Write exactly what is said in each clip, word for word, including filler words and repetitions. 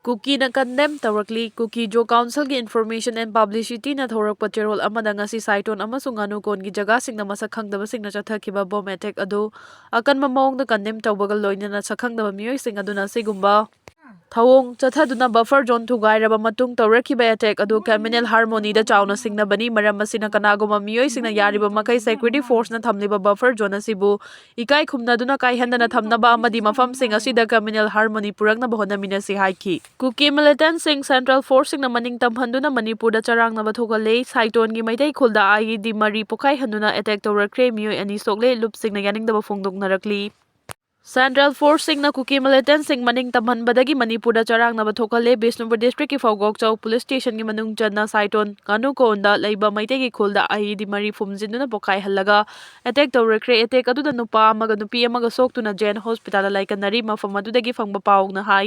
ꯀꯨꯀꯤꯅ condemn ꯇꯧꯔꯛꯂꯤ꯫ ꯀꯨꯀꯤ ꯖꯣ ꯀꯥꯎꯟꯁꯤꯜꯒꯤ Information and Publicityꯅ ꯊꯧꯔꯛꯄ ꯆꯦꯔꯣꯜ ꯑꯃꯗ ꯉꯁꯤ ꯁꯥꯏꯇꯣꯟ ꯑꯃꯁꯨꯡ ꯉꯥꯅꯨꯀꯣꯟꯒꯤ ꯖꯒꯥꯁꯤꯡꯗ ꯃꯁꯛ ꯈꯪꯗꯕꯁꯤꯡꯅ ꯆꯠꯊꯈꯤꯕ ꯕꯣꯝ ꯑꯦꯇꯦꯛ ꯑꯗꯨ ꯑꯀꯟꯕ ꯃꯑꯣꯡꯗ condemn ꯇꯧꯕꯒ ꯂꯣꯏꯅꯅ ꯁꯛꯈꯪꯗꯕ ꯃꯤꯑꯣꯏꯁꯤꯡ ꯑꯗꯨꯅ ꯑꯁꯤꯒꯨꯝꯕ ꯊꯧꯑꯣꯡ ꯆꯠꯊꯗꯨꯅ buffer zone ꯊꯨꯒꯥꯏꯔꯕ ꯃꯇꯨꯡ ꯇꯧꯔꯛꯈꯤꯕ ꯑꯦꯇꯦꯛ ꯑꯗꯨ communal harmonyꯗ ꯆꯥꯎꯅ ꯁꯤꯡꯅꯕꯅꯤ꯫ ꯃꯔꯝ ꯑꯁꯤꯅ ꯀꯅꯥꯒꯨꯝꯕ ꯃꯤꯑꯣꯏꯁꯤꯡꯅ ꯌꯥꯔꯤꯕ ꯃꯈꯩ security forceꯅ ꯊꯝꯂꯤꯕ buffer zone ꯑꯁꯤꯕꯨ ꯏꯀꯥꯏ ꯈꯨꯝꯅꯗꯨꯅ ꯀꯥꯏꯍꯟꯗꯅ ꯊꯝꯅꯕ ꯑꯃꯗꯤ ꯃꯐꯝꯁꯤꯡ ꯑꯁꯤꯗ communal harmony ꯄꯨꯔꯛꯅꯕ ꯍꯣꯠꯅꯃꯤꯟꯅꯁꯤ ꯍꯥꯏꯈꯤ꯫ ꯀꯨꯀꯤ militantꯁꯤꯡ central forceꯁꯤꯡꯅ ꯃꯅꯤꯡ ꯇꯝꯍꯟꯗꯨꯅ ꯃꯅꯤꯄꯨꯔꯗ ꯆꯔꯥꯡꯅꯕ ꯊꯣꯛꯍꯜꯂꯦ꯫ ꯁꯥꯏꯇꯣꯟꯒꯤ ꯃꯩꯇꯩ ꯈꯨꯜꯗ IED ꯃꯔꯤ ꯄꯣꯈꯥꯏꯍꯟꯗꯨꯅ ꯑꯦꯇꯦꯛ ꯇꯧꯔꯛꯈ꯭ꯔꯦ꯫ ꯃꯤꯑꯣꯏ ꯑꯅꯤ ꯁꯣꯛꯂꯦ꯫ ꯂꯨꯞꯁꯤꯡꯅ ꯌꯥꯅꯤꯡꯗꯕ ꯐꯣꯡꯗꯣꯛꯅꯔꯛꯂꯤ꯫ Central forceꯁꯤꯡꯅ ꯀꯨꯀꯤ militantꯁꯤꯡ ꯃꯅꯤꯡ ꯇꯝꯍꯟꯕꯗꯒꯤ ꯃꯅꯤꯄꯨꯔꯗ ꯆꯔꯥꯡꯅꯕ ꯊꯣꯛꯍꯜꯂꯦ꯫ ꯕꯤꯁꯅꯨꯄꯨꯔ districtꯀꯤ ꯐꯧꯒꯣꯛꯆꯧ police stationꯒꯤ ꯃꯅꯨꯡ ꯆꯟꯅ ꯁꯥꯏꯇꯣꯟ ꯉꯥꯅꯨꯀꯣꯟꯗ ꯂꯩꯕ ꯃꯩꯇꯩꯒꯤ ꯈꯨꯜꯗ IED ꯃꯔꯤ ꯐꯨꯝꯖꯤꯟꯗꯨꯅ ꯄꯣꯈꯥꯏꯍꯜꯂꯒ ꯑꯦꯇꯦꯛ ꯇꯧꯔꯛꯈ꯭ꯔꯦ꯫ ꯑꯦꯇꯦꯛ ꯑꯗꯨꯗ ꯅꯨꯄꯥ ꯑꯃꯒ ꯅꯨꯄꯤ ꯑꯃꯒ ꯁꯣꯛꯇꯨꯅ ꯖꯦꯟ ꯍꯣꯁꯄꯤꯇꯥꯜꯗ ꯂꯥꯏꯀꯠꯅꯔꯤ꯫ ꯃꯐꯝ ꯑꯗꯨꯗꯒꯤ ꯐꯪꯕ ꯄꯥꯎꯅ ꯍꯥꯏ,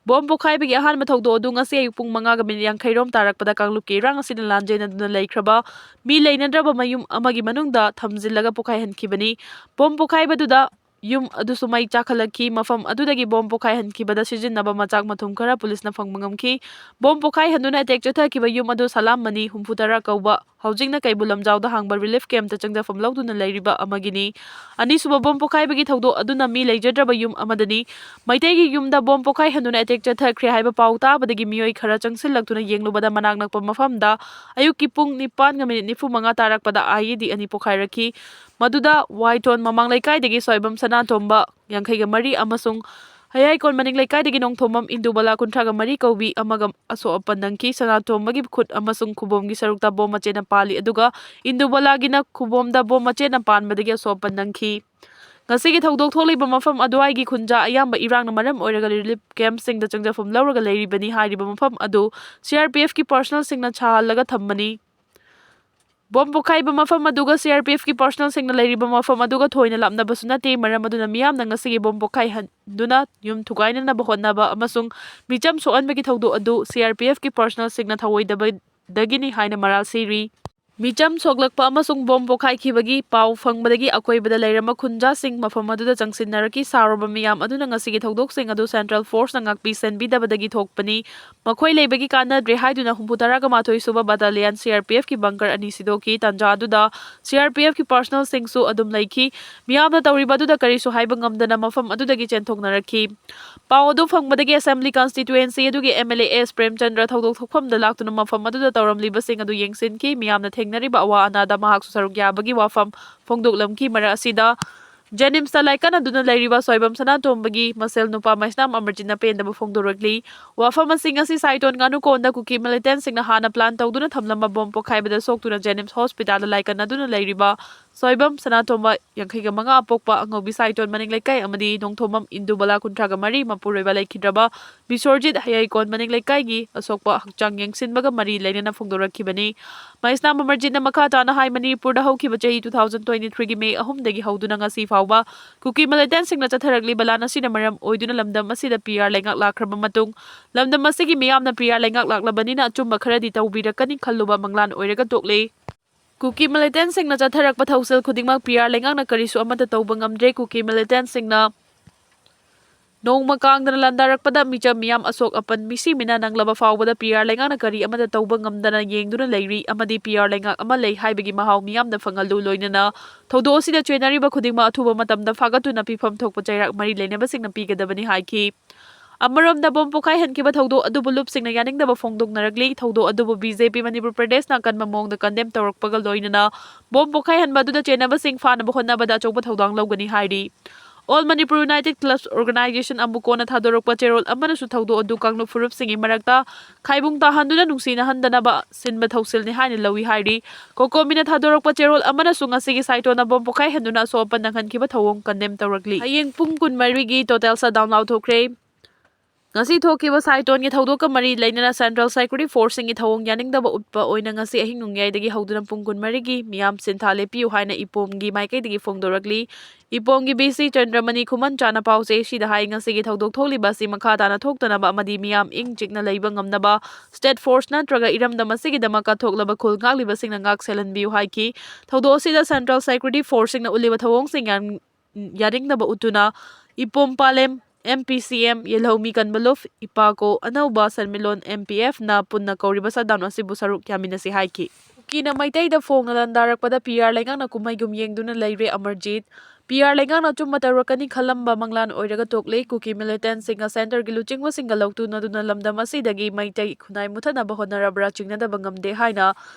ꯕꯣꯝ ꯄꯣꯈꯥꯏꯕꯒꯤ ꯑꯍꯥꯟꯕ ꯊꯧꯗꯣꯛ ꯑꯗꯨ ꯉꯁꯤ ꯑꯌꯨꯛ ꯄꯨꯡ ꯃꯉꯥꯒ ꯃꯤꯅꯤꯠ ꯌꯥꯡꯈꯩ ꯔꯣꯝ ꯇꯥꯔꯛꯄꯗ ꯀꯥꯡꯂꯨꯞꯀꯤ ꯏꯔꯥꯡ ꯑꯁꯤꯅ ꯂꯥꯟꯖꯦꯟꯅꯗꯨꯅ ꯂꯩꯈ꯭ꯔꯕ ꯃꯤ ꯂꯩꯅꯗ꯭ꯔꯕ ꯃꯌꯨꯝ ꯑꯃꯒꯤ ꯃꯅꯨꯡꯗ ꯊꯝꯖꯤꯜꯂꯒ ꯄꯣꯈꯥꯏꯍꯟꯈꯤꯕꯅꯤ꯫ ꯕꯣꯝ ꯄꯣꯈꯥꯏꯕꯗꯨꯗ ꯌꯨꯝ ꯑꯗꯨꯁꯨ ꯃꯩ ꯆꯥꯛꯈꯠꯂꯛꯈꯤ꯫ ꯃꯐꯝ ꯑꯗꯨꯗꯒꯤ ꯕꯣꯝ ꯄꯣꯈꯥꯏꯍꯟꯈꯤꯕꯗ ꯁꯤꯖꯤꯟꯅꯕ ꯃꯆꯥꯛ ꯃꯊꯨꯝ ꯈꯔ ꯄꯨꯂꯤꯁꯅ ꯐꯪꯕ ꯉꯝꯈꯤ꯫ ꯕꯣꯝ ꯄꯣꯈꯥꯏꯍꯟꯗꯨꯅ ꯑꯦꯇꯦꯛ ꯆꯠꯊꯈꯤꯕ ꯌꯨꯝ ꯑꯗꯨ ꯁꯂꯥꯝ ꯃꯅꯤ ꯍꯨꯝꯐꯨ ꯇꯔꯥ ꯀꯧꯕ ꯍꯧꯖꯤꯛꯅ ꯀꯩꯕꯨꯜ ꯂꯝꯖꯥꯎꯗ ꯍꯥꯡꯕ ꯔꯤꯂꯤꯐ ꯀꯦꯝꯞꯇ ꯆꯪꯖꯐꯝ ꯂꯧꯗꯨꯅ ꯂꯩꯔꯤꯕ ꯑꯃꯒꯤꯅꯤ꯫ ꯑꯅꯤꯁꯨꯕ ꯕꯣꯝ ꯄꯣꯈꯥꯏꯕꯒꯤ ꯊꯧꯗꯣꯛ ꯑꯗꯨꯅ ꯃꯤ ꯂꯩꯖꯗ꯭ꯔꯕ ꯌꯨꯝ ꯑꯃꯗꯅꯤ꯫ ꯃꯩꯇꯩꯒꯤ ꯌꯨꯝꯗ ꯕꯣꯝ ꯄꯣꯈꯥꯏꯍꯟꯗꯨꯅ ꯑꯦꯇꯦꯛ ꯆꯠꯊꯈ꯭ꯔꯦ ꯍꯥꯏꯕ ꯄꯥꯎ ꯇꯥꯕꯗꯒꯤ ꯃꯤꯑꯣꯏ ꯈꯔ ꯆꯪꯁꯤꯜꯂꯛꯇꯨꯅ ꯌꯦꯡꯂꯨꯕꯗ ꯃꯅꯥꯛ ꯅꯛꯄ ꯃꯐꯝꯗ ꯑꯌꯨꯛꯀꯤ ꯄꯨꯡ ꯅꯤꯄꯥꯟꯒ ꯃꯤꯅꯤꯠ ꯅꯤꯐꯨ ꯃꯉꯥ ꯇꯥꯔꯛꯄꯗ IED ꯑꯅꯤ ꯄꯣꯈꯥꯏꯔꯛꯈꯤ꯫ ꯃꯗꯨꯗ ꯋꯥꯏꯊꯣꯟ ꯃꯃꯥꯡ ꯂꯩꯀꯥꯏꯗꯒꯤ ꯁꯣꯏꯕꯝ ꯁꯅꯥꯇꯣꯝꯕ ꯌꯥꯡꯈꯩꯒ ꯃꯔꯤ ꯑꯃꯁꯨꯡ ꯍꯌꯥꯏꯀꯣꯟ ꯃꯅꯤꯡ ꯂꯩꯀꯥꯏꯗꯒꯤ ꯅꯣꯡꯊꯣꯝꯕꯝ ꯏꯟꯗꯨꯕꯂꯥ ꯀꯨꯟꯊ꯭ꯔꯥꯒ ꯃꯔꯤ ꯀꯧꯕꯤ ꯑꯃꯒ ꯑꯁꯣꯛ ꯑꯄꯟ ꯅꯪꯈꯤ꯫ ꯁꯅꯥꯇꯣꯝꯕꯒꯤ ꯈꯨꯠ ꯑꯃꯁꯨꯡ ꯈꯨꯕꯣꯝꯒꯤ ꯁꯔꯨꯛꯇ ꯕꯣꯝ ꯃꯆꯦꯠꯅ ꯄꯥꯜꯂꯤ, ꯑꯗꯨꯒ ꯏꯟꯗꯨꯕꯂꯥꯒꯤꯅ ꯈꯨꯕꯣꯝꯗ ꯕꯣꯝ ꯃꯆꯦꯠꯅ ꯄꯥꯟꯕꯗꯒꯤ ꯑꯁꯣꯛ ꯑꯄꯟ ꯅꯪꯈꯤ꯫ ꯉꯁꯤꯒꯤ ꯊꯧꯗꯣꯛ ꯊꯣꯛꯂꯤꯕ ꯃꯐꯝ ꯑꯗꯨꯋꯥꯏꯒꯤ ꯈꯨꯟꯖꯥ ꯑꯌꯥꯝꯕ ꯏꯔꯥꯡꯅ ꯃꯔꯝ ꯑꯣꯏꯔꯒ ꯔꯤꯂꯤꯐ ꯀꯦꯝꯞꯁꯤꯡꯗ ꯆꯪꯖꯐꯝ ꯂꯧꯔꯒ ꯂꯩꯔꯤꯕꯅꯤ꯫ ꯍꯥꯏꯔꯤꯕ ꯃꯐꯝ ꯑꯗꯨ CRPFꯀꯤ personnelꯁꯤꯡꯅ ꯁꯥꯍꯜꯂꯒ ꯊꯝꯕꯅꯤ꯫ ꯕꯣꯝ ꯄꯣꯈꯥꯏꯕ ꯃꯐꯝ ꯑꯗꯨꯒ CRPFꯀꯤ personnelꯁꯤꯡꯅ ꯂꯩꯔꯤꯕ ꯃꯐꯝ ꯑꯗꯨꯒ ꯊꯣꯏꯅ ꯂꯥꯞꯅꯕꯁꯨ ꯅꯠꯇꯦ꯫ ꯃꯔꯝ ꯑꯗꯨꯅ ꯃꯤꯌꯥꯝꯅ ꯉꯁꯤꯒꯤ ꯕꯣꯝ ꯄꯣꯈꯥꯏꯍꯟꯗꯨꯅ ꯌꯨꯝ ꯊꯨꯒꯥꯏꯅꯅꯕ ꯍꯣꯠꯅꯕ ꯑꯃꯁꯨꯡ ꯃꯤꯆꯝ ꯁꯣꯛꯍꯟꯕꯒꯤ ꯊꯧꯗꯣꯛ ꯑꯗꯨ CRPFꯀꯤ personnelꯁꯤꯡꯅ ꯊꯧꯑꯣꯏꯗꯕꯗꯒꯤꯅꯤ ꯍꯥꯏꯅ ꯃꯔꯥꯜ ꯁꯤꯔꯤ꯫ ꯃꯤꯆꯝ ꯁꯣꯛꯂꯛꯄ ꯑꯃꯁꯨꯡ ꯕꯣꯝ ꯄꯣꯈꯥꯏꯈꯤꯕꯒꯤ ꯄꯥꯎ ꯐꯪꯕꯗꯒꯤ ꯑꯀꯣꯏꯕꯗ ꯂꯩꯔꯝꯕ ꯈꯨꯟꯖꯥꯁꯤꯡ ꯃꯐꯝ ꯑꯗꯨꯗ ꯆꯪꯁꯤꯟꯅꯔꯛꯈꯤ꯫ ꯁꯥꯎꯔꯕ ꯃꯤꯌꯥꯝ ꯑꯗꯨꯅ ꯉꯁꯤꯒꯤ ꯊꯧꯗꯣꯛꯁꯤꯡ ꯑꯗꯨ ꯁꯦꯟꯇ꯭ꯔꯦꯜ ꯐꯣꯔꯁꯅ ꯉꯥꯛꯄꯤ ꯁꯦꯟꯕꯤꯗꯕꯗꯒꯤ ꯊꯣꯛꯄꯅꯤ꯫ ꯃꯈꯣꯏ ꯂꯩꯕꯒꯤ ꯀꯥꯟꯅꯗ꯭ꯔꯦ ꯍꯥꯏꯗꯨꯅ ꯍꯨꯝꯐꯨ ꯇꯔꯥꯒ ꯃꯥꯊꯣꯏ ꯁꯨꯕ battalion C R P ꯑꯦꯐꯀꯤ bunker ꯑꯅꯤ ꯁꯤꯗꯣꯛꯈꯤ꯫ ꯇꯥꯟꯖꯥ ꯑꯗꯨꯗ ꯁꯤ ꯑꯥꯔ ꯄꯤ ꯑꯦꯐꯀꯤ ꯄꯥꯔꯁꯅꯦꯜꯁꯤꯡꯁꯨ ꯑꯗꯨꯝ ꯂꯩꯈꯤ꯫ ꯃꯤꯌꯥꯝꯅ ꯇꯧꯔꯤꯕ ꯑꯗꯨꯗ ꯀꯔꯤꯁꯨ ꯍꯥꯏꯕ ꯉꯝꯗꯅ ꯃꯐꯝ ꯑꯗꯨꯗꯒꯤ ꯆꯦꯟꯊꯣꯛꯅꯔꯛꯈꯤ꯫ ꯄꯥꯎ ꯑꯗꯨ ꯐꯪꯕꯗꯒꯤ ꯑꯦꯁꯦꯝꯕ꯭ꯂꯤ ꯀꯟꯁꯇꯤꯇ꯭ꯌꯨꯑꯦꯟꯁꯤ ꯑꯗꯨꯒꯤ M L A S Premchandra ꯊꯧꯗꯣꯛ ꯊꯣꯛꯐꯝꯗ ꯂꯥꯛꯇꯨꯅ ꯃꯐꯝ ꯑꯗꯨꯗ ꯇꯧꯔꯝꯂꯤꯕꯁꯤꯡ ꯑꯗꯨ ꯌꯦꯡꯁꯤꯟꯈꯤ꯫ ꯃꯤꯌꯥꯝꯅ ꯊꯦꯡꯅꯔꯤꯕ ꯑꯋꯥ ꯑꯅꯥꯗ ꯃꯍꯥꯛꯁꯨ ꯁꯔꯨꯛ ꯌꯥꯕꯒꯤ ꯋꯥꯐꯝ ꯐꯣꯡꯗꯣꯛꯂꯝꯈꯤ꯫ ꯃꯔꯛ ꯑꯁꯤꯗ ꯖꯦꯅꯤꯝꯁꯇ ꯂꯥꯏꯀꯠꯅꯗꯨꯅ ꯂꯩꯔꯤꯕ ꯁꯣꯏꯕꯝ ꯁꯅꯥꯇꯣꯝꯕꯒꯤ ꯃꯁꯦꯜ ꯅꯨꯄꯥ ꯃꯩꯁꯅꯥꯝ ꯑꯃꯔꯖꯤꯠꯅ ꯄꯦꯟꯗꯕ ꯐꯣꯡꯗꯣꯔꯛꯂꯤ꯫ ꯋꯥꯐꯝ ꯑꯁꯤ ꯉꯁꯤ ꯁꯥꯏꯇꯣꯟ ꯉꯥꯅꯨꯀꯣꯟꯗ ꯀꯨꯀꯤ ꯃꯤꯂꯤꯇꯦꯟꯁꯤꯡꯅ ꯍꯥꯟꯅ ꯄ꯭ꯂꯥꯟ ꯇꯧꯗꯨꯅ ꯊꯝꯂꯝꯕ ꯕꯣꯝ ꯄꯣꯈꯥꯏꯕꯗ ꯁꯣꯛꯇꯨꯅ ꯖꯦꯅꯤꯝꯁ ꯍꯣꯁꯄꯤꯇꯥꯜꯗ ꯂꯥꯏꯀꯠꯅꯗꯨꯅ ꯂꯩꯔꯤꯕ ꯁꯣꯏꯕꯝ ꯁꯅꯥꯇꯣꯝꯕ, ꯌꯥꯡꯈꯩꯒ ꯃꯉꯥ ꯑꯄꯣꯛꯄ, ꯑꯉꯧꯕꯤ ꯁꯥꯏꯇꯣꯟ ꯃꯅꯤꯡ ꯂꯩꯀꯥꯏ ꯑꯃꯗꯤ ꯅꯣꯡꯊꯣꯝꯕꯝ ꯏꯟꯗꯨꯕꯂꯥ, ꯀꯨꯟꯊ꯭ꯔꯥꯒ ꯃꯔꯤ, ꯃꯄꯨꯔꯣꯏꯕ ꯂꯩꯈꯤꯗ꯭ꯔꯕ ꯕꯤꯁꯣꯔꯖꯤꯠ ꯍꯌꯥꯏꯀꯣꯟ ꯃꯅꯤꯡ ꯂꯩꯀꯥꯏꯒꯤ ꯑꯁꯣꯛꯄ ꯍꯛꯆꯥꯡ ꯌꯦꯡꯁꯤꯟꯕꯒ ꯃꯔꯤ ꯂꯩꯅꯅ ꯐꯣꯡꯗꯣꯔꯛꯈꯤꯕꯅꯤ꯫ ꯃꯩꯁꯅꯥꯝ ꯑꯃꯔꯖꯤꯠꯅ ꯃꯈꯥ ꯇꯥꯅ ꯍꯥꯏ, ꯃꯅꯤꯄꯨꯔꯗ ꯍꯧꯈꯤꯕ ꯆꯍꯤ two thousand twenty-threeꯒꯤ ꯃꯦ ꯑꯍꯨꯝꯗꯒꯤ ꯍꯧꯗꯨꯅ ꯉꯁꯤ ꯐꯥꯎꯕ ꯀꯨꯀꯤ ꯃꯤꯂꯤꯇꯦꯟꯁꯤꯡꯅ ꯆꯠꯊꯔꯛꯂꯤꯕ ꯂꯥꯟ ꯑꯁꯤꯅ ꯃꯔꯝ ꯑꯣꯏꯗꯨꯅ ꯂꯝꯗꯝ ꯑꯁꯤꯗ ꯄꯤ ꯑꯥꯔ ꯂꯩꯉꯥꯛ ꯂꯥꯛꯈ꯭ꯔꯕ ꯃꯇꯨꯡ, ꯂꯝꯗꯝ ꯑꯁꯤꯒꯤ ꯃꯤꯌꯥꯝꯅ ꯄꯤ ꯑꯥꯔ ꯂꯩꯉꯥꯛ ꯂꯥꯛꯂꯕꯅꯤꯅ ꯑꯆꯨꯝꯕ ꯈꯔꯗꯤ ꯇꯧꯕꯤꯔꯛꯀꯅꯤ ꯈꯜꯂꯨꯕ ꯃꯪꯂꯥꯟ ꯑꯣꯏꯔꯒ ꯇꯣꯛꯂꯦ꯫ ꯀꯨꯀꯤ ꯃꯤꯂꯤꯇꯦꯟꯁꯤꯡꯅ ꯆꯠꯊꯔꯛꯄ ꯊꯧꯁꯤꯜ ꯈꯨꯗꯤꯡꯃꯛ ꯄꯤ ꯑꯥꯔ ꯂꯩꯉꯥꯛꯅ ꯀꯔꯤꯁꯨ ꯑꯃꯠꯇ ꯇꯧꯕ ꯉꯝꯗ꯭ꯔꯦ꯫ ꯀꯨꯀꯤ ꯃꯤꯂꯤꯇꯦꯟꯁꯤꯡꯅ ꯅꯣꯡꯃ ꯀꯥꯡꯗꯅ ꯂꯥꯟꯗꯥꯔꯛꯄꯗ ꯃꯤꯆꯝ ꯃꯤꯌꯥꯝ ꯑꯁꯣꯛ ꯑꯄꯟ ꯃꯤꯁꯤ ꯃꯤꯅꯥ ꯅꯪꯂꯕ ꯐꯥꯎꯕꯗ ꯄꯤ ꯑꯥꯔ ꯂꯩꯉꯥꯛꯅ ꯀꯔꯤ ꯑꯃꯠꯇ ꯇꯧꯕ ꯉꯝꯗꯅ ꯌꯦꯡꯗꯨꯅ ꯂꯩꯔꯤ ꯑꯃꯗꯤ ꯄꯤ ꯑꯥꯔ ꯂꯩꯉꯥꯛ ꯑꯃ ꯂꯩ ꯍꯥꯏꯕꯒꯤ ꯃꯍꯥꯎ ꯃꯤꯌꯥꯝꯗ ꯐꯪꯍꯜꯂꯨ꯫ ꯂꯣꯏꯅꯅ ꯊꯧꯗꯣꯛ ꯑꯁꯤꯗ ꯆꯦꯟꯅꯔꯤꯕ ꯈꯨꯗꯤꯡꯃꯛ ꯑꯊꯨꯕ ꯃꯇꯝꯗ ꯐꯥꯒꯠꯇꯨꯅ ꯄꯤꯐꯝ ꯊꯣꯛꯄ ꯆꯩꯔꯥꯛ ꯃꯔꯤ ꯂꯩꯅꯕꯁꯤꯡꯅ ꯄꯤꯒꯗꯕꯅꯤ ꯍꯥꯏꯈꯤ꯫ ꯑꯃꯔꯣꯝꯗ ꯕꯣꯝ ꯄꯣꯈꯥꯏꯍꯟꯈꯤꯕ ꯊꯧꯗꯣꯛ ꯑꯗꯨꯕꯨ ꯂꯨꯞꯁꯤꯡꯅ ꯌꯥꯅꯤꯡꯗꯕ ꯐꯣꯡꯗꯣꯛꯅꯔꯛꯂꯤ꯫ ꯊꯧꯗꯣꯛ ꯑꯗꯨꯕꯨ ꯕꯤ ꯖꯦ ꯄꯤ ꯃꯅꯤꯄꯨꯔ ꯄ꯭ꯔꯗꯦꯁꯅ ꯑꯀꯟꯕ ꯃꯑꯣꯡꯗ ꯀꯟꯗꯦꯝ ꯇꯧꯔꯛꯄꯒ ꯂꯣꯏꯅꯅ ꯕꯣꯝ ꯄꯣꯈꯥꯏꯍꯟꯕ ꯑꯗꯨꯗ ꯆꯦꯟꯅꯕꯁꯤꯡ ꯐꯥꯅꯕ ꯍꯣꯠꯅꯕꯗ ꯑꯆꯧꯕ ꯊꯧꯗꯥꯡ ꯂꯧꯒꯅꯤ ꯍꯥꯏꯔꯤ꯫ ꯑꯣꯜ ꯃꯅꯤꯄꯨꯔ ꯌꯨꯅꯥꯏꯇꯦꯗ ꯀ꯭ꯂꯕꯁ ꯑꯣꯔꯒꯅꯥꯏꯖꯦꯁꯟ, ꯑꯃꯨꯀꯣꯅ ꯊꯥꯗꯣꯔꯛꯄ ꯆꯦꯔꯣꯜ ꯑꯃꯅꯁꯨ ꯊꯧꯗꯣꯛ ꯑꯗꯨ ꯀꯥꯡꯂꯨꯞ ꯐꯨꯔꯨꯞꯁꯤꯡꯒꯤ ꯃꯔꯛꯇ ꯈꯥꯏꯕꯨꯡ ꯇꯥꯍꯟꯗꯨꯅ ꯅꯨꯡꯁꯤꯅꯍꯟꯗꯅꯕ ꯁꯤꯟꯕ ꯊꯧꯁꯤꯜꯅꯤ ꯍꯥꯏꯅ ꯂꯧꯏ ꯍꯥꯏꯔꯤ꯫ ꯀꯣꯀꯣꯃꯤꯅ ꯊꯥꯗꯣꯔꯛꯄ ꯆꯦꯔꯣꯜ ꯑꯃꯅꯁꯨ ꯉꯁꯤꯒꯤ ꯁꯥꯏꯇꯣꯟꯅ ꯕꯣꯝ ꯄꯣꯈꯥꯏꯍꯟꯗꯨꯅ ꯑꯁꯣꯛ ꯑꯄꯟ ꯅꯪꯍꯟꯈꯤꯕ ꯊꯧꯑꯣꯡ ꯀꯟꯗꯦꯝ ꯇꯧꯔꯛꯂꯤ꯫ ꯍꯌꯦꯡ ꯄꯨꯡ ꯀꯨꯟꯃꯔꯤꯒꯤ ꯇꯣꯇꯦꯜ ꯁꯠꯗꯥꯎꯟ ꯂꯥꯎꯊꯣꯛꯈ꯭ꯔꯦ꯫ ꯉꯁꯤ ꯊꯣꯛꯈꯤꯕ ꯁꯥꯏꯇꯣꯟꯒꯤ ꯊꯧꯗꯣꯛꯀ ꯃꯔꯤ ꯂꯩꯅꯅ Central Security Forceꯁꯤꯡꯒꯤ ꯊꯧꯑꯣꯡ ꯌꯥꯅꯤꯡꯗꯕ ꯎꯠꯄ ꯑꯣꯏꯅ ꯉꯁꯤ ꯑꯍꯤꯡ ꯅꯣꯡꯌꯥꯏꯗꯒꯤ ꯍꯧꯗꯨꯅ ꯄꯨꯡ ꯀꯨꯟꯃꯔꯤꯒꯤ ꯃꯤꯌꯥꯝ ꯁꯤꯟꯊꯥ ꯂꯦꯞꯄꯤꯌꯨ ꯍꯥꯏꯅ ꯏꯄꯣꯝꯒꯤ ꯃꯥꯏꯀꯩꯗꯒꯤ ꯐꯣꯡꯗꯣꯔꯛꯂꯤ꯫ ꯏꯄꯣꯝꯒꯤ ꯕꯤ ꯁꯤ ꯆꯟꯗ꯭ꯔꯃꯅꯤ ꯈꯨꯃꯟ ꯆꯥꯅ ꯄꯥꯎꯆꯦ ꯑꯁꯤꯗ ꯍꯥꯏ, ꯉꯁꯤꯒꯤ ꯊꯧꯗꯣꯛ ꯊꯣꯛꯂꯤꯕ ꯑꯁꯤ ꯃꯈꯥ ꯇꯥꯅ ꯊꯣꯛꯇꯅꯕ ꯑꯃꯗꯤ ꯃꯤꯌꯥꯝ ꯏꯪ ꯆꯤꯛꯅ ꯂꯩꯕ ꯉꯝꯅꯕ State Force ꯅꯠꯇ꯭ꯔꯒ ꯏꯔꯝꯗꯝ ꯑꯁꯤꯒꯤꯗꯃꯛ ꯀꯠꯊꯣꯛꯂꯕ ꯈꯨꯜ ꯉꯥꯛꯂꯤꯕꯁꯤꯡꯅ ꯉꯥꯛ ꯁꯦꯜꯍꯟꯕꯤꯌꯨ ꯍꯥꯏꯈꯤ꯫ ꯊꯧꯗꯣꯛ ꯑꯁꯤꯗ Central Security Forceꯁꯤꯡꯅ ꯎꯠꯂꯤꯕ ꯊꯧꯑꯣꯡꯁꯤꯡ ꯌꯥꯟ-, ꯌꯥꯅꯤꯡꯗꯕ ꯎꯠꯇꯨꯅ ꯏꯄꯣꯝ ꯄꯥꯂꯦꯝ, M P C M, ꯌꯦꯜꯍꯧꯃꯤ ꯀꯟꯕꯂꯨꯞ, ꯏꯄꯥꯀꯣ, ꯑꯅꯧꯕ ꯁꯦꯟꯃꯤꯠꯂꯣꯟ, M P F ꯅ ꯄꯨꯟꯅ ꯀꯧꯔꯤꯕ shutdown ꯑꯁꯤꯕꯨ ꯁꯔꯨꯛ ꯌꯥꯃꯤꯟꯅꯁꯤ ꯍꯥꯏꯈꯤ꯫ ꯀꯨꯀꯤꯅ ꯃꯩꯇꯩꯗ ꯐꯣꯡꯅ ꯂꯥꯟꯗꯥꯔꯛꯄꯗ ꯄꯤ ꯑꯥꯔ ꯂꯩꯉꯥꯛꯅ ꯀꯨꯝꯍꯩꯒꯨꯝ ꯌꯦꯡꯗꯨꯅ ꯂꯩꯔꯦ ꯑꯃꯔꯖꯤꯠ꯫ ꯄꯤ ꯑꯥꯔ ꯂꯩꯉꯥꯛꯅ ꯑꯆꯨꯝꯕ ꯇꯧꯔꯛꯀꯅꯤ ꯈꯜꯂꯝꯕ ꯃꯪꯂꯥꯟ ꯑꯣꯏꯔꯒ ꯇꯣꯛꯂꯦ꯫ ꯀꯨꯀꯤ militantꯁꯤꯡꯅ centreꯒꯤ ꯂꯨꯆꯤꯡꯕꯁꯤꯡꯒ ꯂꯧꯇꯨꯅꯗꯨꯅ ꯂꯝꯗꯝ ꯑꯁꯤꯗꯒꯤ ꯃꯩꯇꯩ ꯈꯨꯟꯅꯥꯏ ꯃꯨꯊꯠꯅꯕ ꯍꯣꯠꯅꯔꯕ꯭ꯔꯥ ꯆꯤꯡꯅꯗꯕ ꯉꯝꯗꯦ ꯍꯥꯏꯅ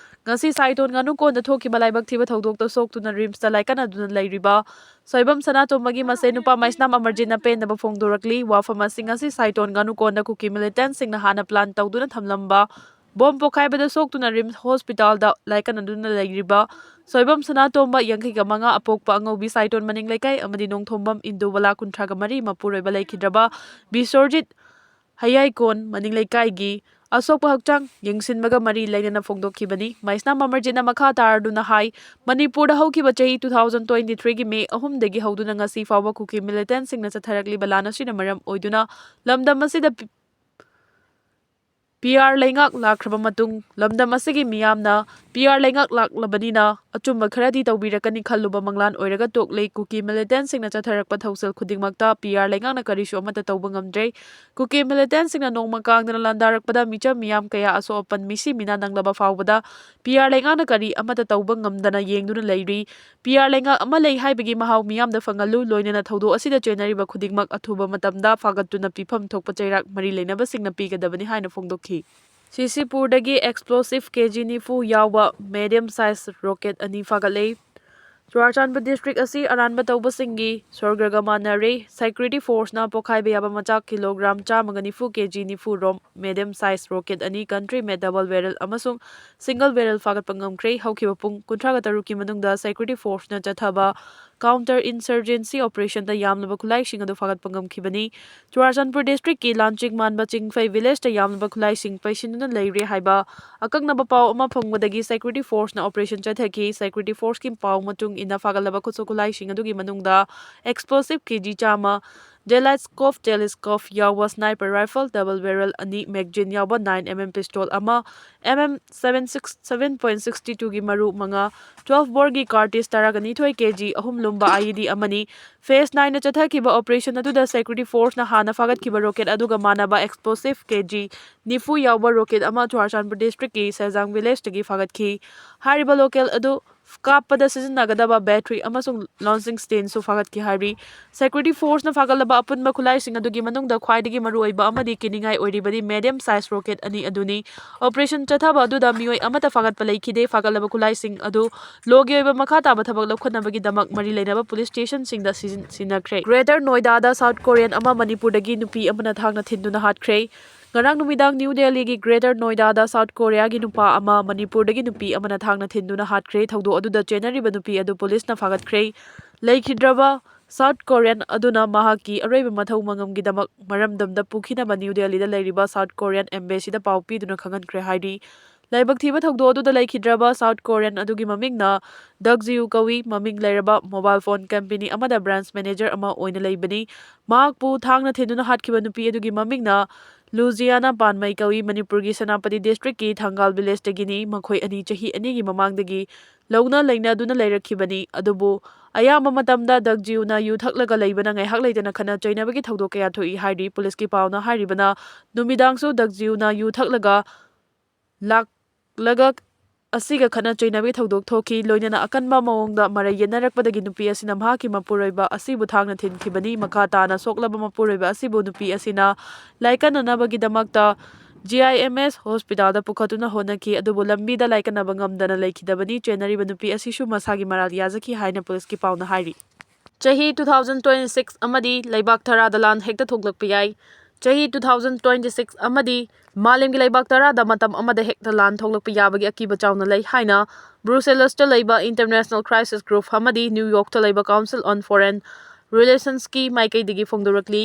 ꯉꯁꯤ ꯁꯥꯏꯇꯣꯟ ꯉꯥꯅꯨꯀꯣꯟꯗ ꯊꯣꯛꯈꯤꯕ ꯂꯥꯏꯕꯛ ꯊꯤꯕ ꯊꯧꯗꯣꯛꯇ ꯁꯣꯛꯇꯨꯅ ꯔꯤꯝꯁꯇ ꯂꯥꯏꯀꯠꯅꯗꯨꯅ ꯂꯩꯔꯤꯕ ꯁꯣꯏꯕꯝ ꯁꯅꯥꯇꯣꯝꯕꯒꯤ ꯃꯆꯦ ꯅꯨꯄꯥ ꯃꯩꯁꯅꯥꯝ ꯑꯃꯔꯖꯤꯠꯅ ꯄꯦꯟꯗꯕ ꯐꯣꯡꯗꯣꯔꯛꯂꯤ꯫ ꯋꯥꯐꯝ ꯑꯁꯤ ꯉꯁꯤ ꯁꯥꯏꯇꯣꯟ ꯉꯥꯅꯨꯀꯣꯟꯗ ꯀꯨꯀꯤ militantꯁꯤꯡꯅ ꯍꯥꯟꯅ plan ꯇꯧꯗꯨꯅ ꯊꯝꯂꯝꯕ ꯕꯣꯝ ꯄꯣꯈꯥꯏꯕꯗ ꯁꯣꯛꯇꯨꯅ ꯔꯤꯝꯁ ꯍꯣꯁꯄꯤꯇꯥꯜꯗ ꯂꯥꯏꯀꯠꯅꯗꯨꯅ ꯂꯩꯔꯤꯕ ꯁꯣꯏꯕꯝ ꯁꯅꯥꯇꯣꯝꯕ, ꯌꯥꯡꯈꯩꯒ ꯃꯉꯥ, ꯑꯄꯣꯛꯄ ꯑꯉꯧꯕꯤ ꯁꯥꯏꯇꯣꯟ ꯃꯅꯤꯡ ꯂꯩꯀꯥꯏ ꯑꯃꯗꯤ ꯅꯣꯡꯊꯣꯝꯕꯝ ꯏꯟꯗꯨꯕꯂꯥ, ꯀꯨꯟꯊ꯭ꯔꯥꯒ ꯃꯔꯤ, ꯃꯄꯨꯔꯣꯏꯕ ꯂꯩꯈꯤꯗ꯭ꯔꯕ ꯕꯤꯁꯣꯔꯖꯤꯠ ꯍꯌꯥꯏꯀꯣꯟ ꯃꯅꯤꯡ ꯂꯩꯀꯥꯏꯒꯤ ꯑꯁꯣꯛꯄ ꯍꯛꯆꯥꯡ ꯌꯦꯡꯁꯤꯟꯕꯒ ꯃꯔꯤ ꯂꯩꯅꯅ ꯐꯣꯡꯗꯣꯛꯈꯤꯕꯅꯤ꯫ ꯃꯩꯁꯅꯥꯝ ꯑꯃꯔꯖꯤꯠꯅ ꯃꯈꯥ ꯇꯥꯔꯗꯨꯅ ꯍꯥꯏ, ꯃꯅꯤꯄꯨꯔꯗ ꯍꯧꯈꯤꯕ ꯆꯍꯤ two thousand twenty threeꯒꯤ May ꯑꯍꯨꯝꯗꯒꯤ ꯍꯧꯗꯨꯅ ꯉꯁꯤ ꯐꯥꯎꯕ ꯀꯨꯀꯤ militantꯁꯤꯡꯅ ꯆꯠꯊꯔꯛꯂꯤꯕ ꯂꯥꯟ ꯑꯁꯤꯅ ꯃꯔꯝ ꯑꯣꯏꯗꯨꯅ ꯂꯝꯗꯝ ꯑꯁꯤꯗ ꯄꯤ-, ꯄꯤ ꯑꯥꯔ ꯂꯩꯉꯥꯛ ꯂꯥꯛꯈ꯭ꯔꯕ ꯃꯇꯨꯡ ꯂꯝꯗꯝ ꯑꯁꯤꯒꯤ ꯃꯤꯌꯥꯝꯅ ꯄꯤ ꯑꯥꯔ ꯂꯩꯉꯥꯛ ꯂꯥꯛꯂꯕꯅꯤꯅ ꯑꯆꯨꯝꯕ ꯈꯔꯗꯤ ꯇꯧꯕꯤꯔꯛꯀꯅꯤ ꯈꯜꯂꯨꯕ ꯃꯪꯂꯥꯟ ꯑꯣꯏꯔꯒ ꯇꯣꯛꯂꯦ꯫ ꯀꯨꯀꯤ militantꯁꯤꯡꯅ ꯆꯠꯊꯔꯛꯄ ꯊꯧꯁꯤꯜ ꯈꯨꯗꯤꯡꯃꯛꯇ ꯄꯤ ꯑꯥꯔ ꯂꯩꯉꯥꯛꯅ ꯀꯔꯤꯁꯨ ꯑꯃꯠꯇ ꯇꯧꯕ ꯉꯝꯗ꯭ꯔꯦ꯫ ꯀꯨꯀꯤ militantꯁꯤꯡꯅ ꯅꯣꯡꯃ ꯀꯥꯡꯗꯅ ꯂꯥꯟꯗꯥꯔꯛꯄꯗ ꯃꯤꯆꯝ ꯃꯤꯌꯥꯝ ꯀꯌꯥ ꯑꯁꯣꯛ ꯑꯄꯟ ꯃꯤꯁꯤ ꯃꯤꯅꯥ ꯅꯪꯂꯕ ꯐꯥꯎꯕꯗ ꯄꯤ ꯑꯥꯔ ꯂꯩꯉꯥꯛꯅ ꯀꯔꯤ ꯑꯃꯠꯇ ꯇꯧꯕ ꯉꯝꯗꯅ ꯌꯦꯡꯗꯨꯅ ꯂꯩꯔꯤ꯫ ꯄꯤ ꯑꯥꯔ ꯂꯩꯉꯥꯛ ꯑꯃ ꯂꯩ ꯍꯥꯏꯕꯒꯤ ꯃꯍꯥꯎ ꯃꯤꯌꯥꯝꯗ ꯐꯪꯍꯜꯂꯨ, ꯂꯣꯏꯅꯅ ꯊꯧꯗꯣꯛ ꯑꯁꯤꯗ ꯆꯦꯟꯅꯔꯤꯕ ꯈꯨꯗꯤꯡꯃꯛ ꯑꯊꯨꯕ ꯃꯇꯝꯗ ꯐꯥꯒꯠꯇꯨꯅ ꯄꯤꯐꯝ ꯊꯣꯛꯄ ꯆꯩꯔꯥꯛ ꯃꯔꯤ ꯂꯩꯅꯕꯁꯤꯡꯅ ꯄꯤꯒꯗꯕꯅꯤ ꯍꯥꯏꯅ ꯐꯣꯡꯗꯣꯛꯈꯤ꯫ ꯁꯤꯁꯤꯄꯨꯔꯗꯒꯤ explosive K G ꯅꯤꯐꯨ ꯌꯥꯎꯕ medium size rocket ꯑꯅꯤ ꯐꯥꯒꯠꯂꯦ꯫ ꯆꯨꯔꯥꯆꯥꯟꯄꯨꯔ district ꯑꯁꯤ ꯑꯔꯥꯟꯕ ꯇꯧꯕꯁꯤꯡꯒꯤ ꯁꯣꯔꯒꯒ ꯃꯥꯟꯅꯔꯦ꯫ Security Forceꯅ ꯄꯣꯈꯥꯏꯕ ꯌꯥꯕ ꯃꯆꯥꯛ kilogram ꯆꯥꯝꯃꯒ ꯅꯤꯐꯨ K G ꯅꯤꯐꯨ ꯔꯣꯝ medium size rocket ꯑꯅꯤ, country made double barrel ꯑꯃꯁꯨꯡ single barrel ꯐꯥꯒꯠꯄ ꯉꯝꯈ꯭ꯔꯦ꯫ ꯍꯧꯈꯤꯕ ꯄꯨꯡ ꯀꯨꯟꯊ꯭ꯔꯥꯒ ꯇꯔꯨꯛꯀꯤ ꯃꯅꯨꯡꯗ Security Forceꯅ ꯆꯠꯊꯕ counter insurgency operationꯗ ꯌꯥꯝꯂꯕ ꯈꯨꯠꯂꯥꯏꯁꯤꯡ ꯑꯗꯨ ꯐꯥꯒꯠꯄ ꯉꯝꯈꯤꯕꯅꯤ꯫ ꯆꯨꯔꯥꯆꯥꯟꯄꯨꯔ districtꯀꯤ ꯂꯥꯟꯆꯤꯡ ꯃꯥꯟꯕ ꯆꯤꯡꯐꯩ villageꯇ ꯌꯥꯝꯂꯕ ꯈꯨꯠꯂꯥꯏꯁꯤꯡ ꯄꯩꯁꯤꯟꯗꯨꯅ ꯂꯩꯔꯦ ꯍꯥꯏꯕ ꯑꯀꯛꯅꯕ ꯄꯥꯎ ꯑꯃ ꯐꯪꯕꯗꯒꯤ security forceꯅ operation ꯆꯠꯊꯈꯤ꯫ Security forceꯀꯤ ꯄꯥꯎ ꯃꯇꯨꯡ ꯏꯟꯅ, ꯐꯥꯒꯠꯂꯕ ꯈꯨꯠꯁꯨ ꯈꯨꯠꯂꯥꯏꯁꯤꯡ ꯑꯗꯨꯒꯤ ꯃꯅꯨꯡꯗ explosive ꯀꯦ ꯖꯤ ꯆꯥꯝꯃ, Delite Scope Telescope ꯌꯥꯎꯕ sniper rifle double barrel ꯑꯅꯤ, magazine ꯌꯥꯎꯕ nine M M pistol ꯑꯃ, M M seven six, seven point sixty twoꯒꯤ ꯃꯔꯨ ꯃꯉꯥ, twelve boreꯒꯤ cartridge ꯇꯔꯥꯒ ꯅꯤꯊꯣꯏ, ꯀꯦ ꯖꯤ ꯑꯍꯨꯝ ꯂꯨꯝꯕ I E D ꯑꯃꯅꯤ꯫ Phase nineꯅ ꯆꯠꯊꯈꯤꯕ operation ꯑꯗꯨꯗ security forceꯅ ꯍꯥꯟꯅ ꯐꯥꯒꯠꯈꯤꯕ rocket ꯑꯗꯨꯒ ꯃꯥꯟꯅꯕ explosive ꯀꯦ ꯖꯤ ꯅꯤꯐꯨ ꯌꯥꯎꯕ rocket ꯑꯃ ꯆꯨꯔꯥꯆꯥꯟꯄꯨꯔ districtꯀꯤ ꯁꯦꯖꯥꯡ villageꯇꯒꯤ ꯐꯥꯒꯠꯈꯤ꯫ ꯍꯥꯏꯔꯤꯕ rocket ꯑꯗꯨ ꯀꯥꯞꯄꯗ ꯁꯤꯖꯤꯟꯅꯒꯗꯕ battery ꯑꯃꯁꯨꯡ launching standꯁꯨ ꯐꯥꯒꯠꯈꯤ ꯍꯥꯏꯔꯤ꯫ Security forceꯅ ꯐꯥꯒꯠꯂꯕ ꯑꯄꯨꯟꯕ ꯈꯨꯠꯂꯥꯏꯁꯤꯡ ꯑꯗꯨꯒꯤ ꯃꯅꯨꯡꯗ ꯈ꯭ꯋꯥꯏꯗꯒꯤ ꯃꯔꯨꯑꯣꯏꯕ ꯑꯃꯗꯤ ꯀꯤꯅꯤꯡꯉꯥꯏ ꯑꯣꯏꯔꯤꯕꯗꯤ medium size rocket ꯑꯅꯤ ꯑꯗꯨꯅꯤ꯫ Operation ꯆꯠꯊꯕ ꯑꯗꯨꯗ ꯃꯤꯑꯣꯏ ꯑꯃꯠꯇ ꯐꯥꯒꯠꯄ ꯂꯩꯈꯤꯗꯦ꯫ ꯐꯥꯒꯠꯂꯕ ꯈꯨꯠꯂꯥꯏꯁꯤꯡ ꯑꯗꯨ ꯂꯣꯒꯤ ꯑꯣꯏꯕ ꯃꯈꯥ ꯇꯥꯕ ꯊꯕꯛ ꯂꯧꯈꯠꯅꯕꯒꯤꯗꯃꯛ ꯃꯔꯤ ꯂꯩꯅꯕ police stationꯁꯤꯡꯗ ꯁꯤꯖꯤꯟ-, ꯁꯤꯟꯅꯈ꯭ꯔꯦ꯫ Greater Noidada South Korean ꯑꯃ ꯃꯅꯤꯄꯨꯔꯗꯒꯤ ꯅꯨꯄꯤ ꯑꯃꯅ ꯊꯥꯡꯅ ꯊꯤꯟꯗꯨꯅ ꯍꯥꯠꯈ꯭ꯔꯦ꯫ ꯉꯔꯥꯡ ꯅꯨꯃꯤꯗꯥꯡ New Delhiꯒꯤ Greater Noidada South Koreaꯒꯤ ꯅꯨꯄꯥ ꯑꯃ ꯃꯅꯤꯄꯨꯔꯗꯒꯤ ꯅꯨꯄꯤ ꯑꯃꯅ ꯊꯥꯡꯅ ꯊꯤꯟꯗꯨꯅ ꯍꯥꯠꯈ꯭ꯔꯦ꯫ ꯊꯧꯗꯣꯛ ꯑꯗꯨꯗ ꯆꯦꯟꯅꯔꯤꯕ ꯅꯨꯄꯤ ꯑꯗꯨ policeꯅ ꯐꯥꯒꯠꯈ꯭ꯔꯦ꯫ ꯂꯩꯈꯤꯗ꯭ꯔꯕ South Korean ꯑꯗꯨꯅ ꯃꯍꯥꯛꯀꯤ ꯑꯔꯣꯏꯕ ꯃꯊꯧ ꯃꯉꯝꯒꯤꯗꯃꯛ ꯃꯔꯝꯗꯝꯗ ꯄꯨꯈꯤꯅꯕ New Delhiꯗ ꯂꯩꯔꯤꯕ South Korean embassyꯗ ꯄꯥꯎ ꯄꯤꯗꯨꯅ ꯈꯪꯍꯟꯈ꯭ꯔꯦ ꯍꯥꯏꯔꯤ꯫ ꯂꯥꯏꯕꯛ ꯊꯤꯕ ꯊꯧꯗꯣꯛ ꯑꯗꯨꯗ ꯂꯩꯈꯤꯗ꯭ꯔꯕ South Korean ꯑꯗꯨꯒꯤ ꯃꯃꯤꯡꯅ Duk Jiu ꯀꯧꯏ꯫ ꯃꯃꯤꯡ ꯂꯩꯔꯕ mobile phone company ꯑꯃꯗ branch manager ꯑꯃ ꯑꯣꯏꯅ ꯂꯩꯕꯅꯤ꯫ ꯃꯍꯥꯛꯄꯨ ꯊꯥꯡꯅ ꯊꯤꯟꯗꯨꯅ ꯍꯥꯠꯈꯤꯕ ꯅꯨꯄꯤ ꯑꯗꯨꯒꯤ ꯃꯃꯤꯡꯅ ꯂꯨꯖꯤꯌꯥꯅꯥ ꯄꯥꯟꯃꯩ ꯀꯧꯏ꯫ ꯃꯅꯤꯄꯨꯔꯒꯤ ꯁꯦꯅꯥꯄꯇꯤ districtꯀꯤ ꯊꯪꯒꯥꯜ villageꯇꯒꯤꯅꯤ꯫ ꯃꯈꯣꯏ ꯑꯅꯤ ꯆꯍꯤ ꯑꯅꯤꯒꯤ ꯃꯃꯥꯡꯗꯒꯤ ꯂꯧꯅ ꯂꯩꯅꯗꯨꯅ ꯂꯩꯔꯛꯈꯤꯕꯅꯤ꯫ ꯑꯗꯨꯕꯨ ꯑꯌꯥꯝꯕ ꯃꯇꯝꯗ Duk Jiuꯅ ꯌꯨ ꯊꯛꯂꯒ ꯂꯩꯕꯅ ꯉꯥꯏꯍꯥꯛ ꯂꯩꯇꯅ ꯈꯠꯅ ꯆꯩꯅꯕꯒꯤ ꯊꯧꯗꯣꯛ ꯀꯌꯥ ꯊꯣꯛꯏ ꯍꯥꯏꯔꯤ꯫ Policeꯀꯤ ꯄꯥꯎꯅ ꯍꯥꯏꯔꯤꯕꯅ, ꯅꯨꯃꯤꯗꯥꯡꯁꯨ Duk Jiuꯅ ꯌꯨ ꯊꯛꯂꯒ ꯂꯥꯛꯂꯒ ꯑꯁꯤꯒ ꯈꯠꯅ ꯆꯩꯅꯕꯒꯤ ꯊꯧꯗꯣꯛ ꯊꯣꯛꯈꯤ꯫ ꯂꯣꯏꯅꯅ ꯑꯀꯟꯕ ꯃꯑꯣꯡꯗ ꯃꯔꯩ ꯌꯦꯠꯅꯔꯛꯄꯗꯒꯤ ꯅꯨꯄꯤ ꯑꯁꯤꯅ ꯃꯍꯥꯛꯀꯤ ꯃꯄꯨꯔꯣꯏꯕ ꯑꯁꯤꯕꯨ ꯊꯥꯡꯅ ꯊꯤꯟꯈꯤꯕꯅꯤ꯫ ꯃꯈꯥ ꯇꯥꯅ ꯁꯣꯛꯂꯕ ꯃꯄꯨꯔꯣꯏꯕ ꯑꯁꯤꯕꯨ ꯅꯨꯄꯤ ꯑꯁꯤꯅ ꯂꯥꯏꯀꯠꯅꯅꯕꯒꯤꯗꯃꯛꯇ G I M S hospitalꯗ ꯄꯨꯈꯠꯇꯨꯅ ꯍꯣꯠꯅꯈꯤ꯫ ꯑꯗꯨꯕꯨ ꯂꯝꯕꯤꯗ ꯂꯥꯏꯀꯠꯅꯕ ꯉꯝꯗꯅ ꯂꯩꯈꯤꯗꯕꯅꯤ꯫ ꯆꯦꯟꯅꯔꯤꯕ ꯅꯨꯄꯤ ꯑꯁꯤꯁꯨ ꯃꯁꯥꯒꯤ ꯃꯔꯥꯜ ꯌꯥꯖꯈꯤ ꯍꯥꯏꯅ policeꯀꯤ ꯄꯥꯎꯅ ꯍꯥꯏꯔꯤ꯫ ꯆꯍꯤ two thousand twenty six ꯑꯃꯗꯤ ꯂꯩꯕꯥꯛ ꯊꯔꯥꯗ ꯂꯥꯟ ꯍꯦꯛꯇ ꯊꯣꯛꯂꯛꯄ ꯌꯥꯏ꯫ ꯆꯍꯤ two thousand twenty six ꯑꯃꯗꯤ ꯃꯥꯂꯦꯝꯒꯤ ꯂꯩꯕꯥꯛ ꯇꯔꯥꯗ ꯃꯇꯝ ꯑꯃꯗ ꯍꯦꯛꯇ ꯂꯥꯟ ꯊꯣꯛꯂꯛꯄ ꯌꯥꯕꯒꯤ ꯑꯀꯤꯕ ꯆꯥꯎꯅ ꯂꯩ ꯍꯥꯏꯅ ꯕ꯭ꯔꯨꯁꯦꯂꯁꯇ ꯂꯩꯕ International Crisis Group ꯑꯃꯗꯤ ꯅ꯭ꯌꯨ ꯌꯣꯔꯛꯇ ꯂꯩꯕ Council on Foreign Relationsꯀꯤ ꯃꯥꯏꯀꯩꯗꯒꯤ ꯐꯣꯡꯗꯣꯔꯛꯂꯤ꯫